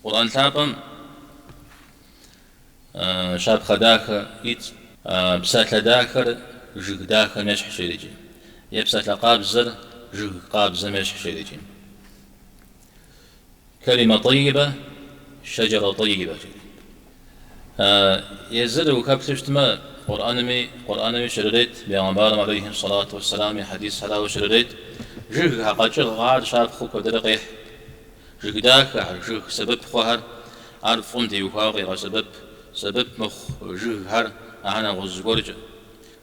Къурӏэн лъапӏэм щапхъэ дахэ итщ. Псалъэ дахэр жыг дахэм ещхьщ жерикӏи. Е псалъэ къабзэр жыг къабзэм ещхьщ жерикӏи. Кэлимэ тӏэйибэ, шэджэрэ тӏэйибэ жери. Езыр ухэплъу щытмэ, Къурӏэнми, Къурӏэнми щрырет, Бегъымбарым алейхи сэлату уэсселам и хьэдисхэрауэ щрырет, жыгхэр, къэкӏыгъэхэр щапхъэу куэдрэ къехь. Жыг дахэхэр, жыг сэбэп хъухэр, ар фӏым теухуауэ къегъэсэбэп, сэбэп мыхъу жыгхэр, ахэр нэгъуэщӏ зыгуэркӏэ.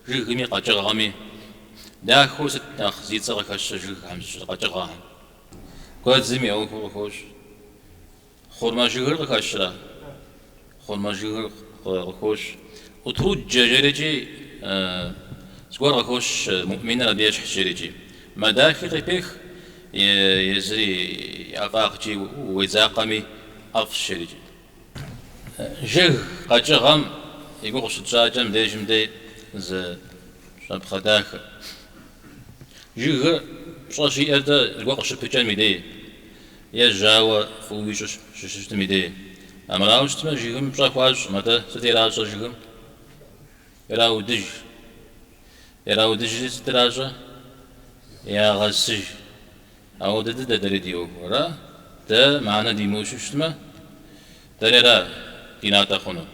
Жыгми къэкӏыгъэми дахэу сыт нэхъ зи цӏэ къыхэщыр жыгхэм щыщыр, къэкӏыгъэхэм? Гуэдзым и ӏуэхур къыхощ. Хъурмэ жыгыр къыхэщрэ? Хъурмэ жыгыр къыхощ. Утруджэ жерикӏи зыгуэр къыхощ, муӏминыр абы ещхьщ жерикӏи. Мэ дахи къыпех, езыри и ӏэфӏагъкӏи уедзакъэми ӏэфӏщ жерикӏи. Жыг къэкӏыгъэм и гугъу щытщӏакӏэ мыбдежым дей зы щапхъэ дахэ. Жыгыр пщӏэ щиӏэр-тӏэ зыгуэр къыщыпыкӏэм и дей, е жьауэ фӏыуэ уищӏу щыщытым и дей. Армырауэ щытмэ, жыгым пщӏэ хуащӏкъым, атӏэ сыт иращӏэ жыгым? Ираудыж. Ираудыжри сыт иращӏэ? Ягъэсыж. Ауэдэ дыдэ дэри ди ӏуэхур, ара? Дэ мыхьэнэ димыӏэу щытмэ, дэри ара ди натӏэ хъуну?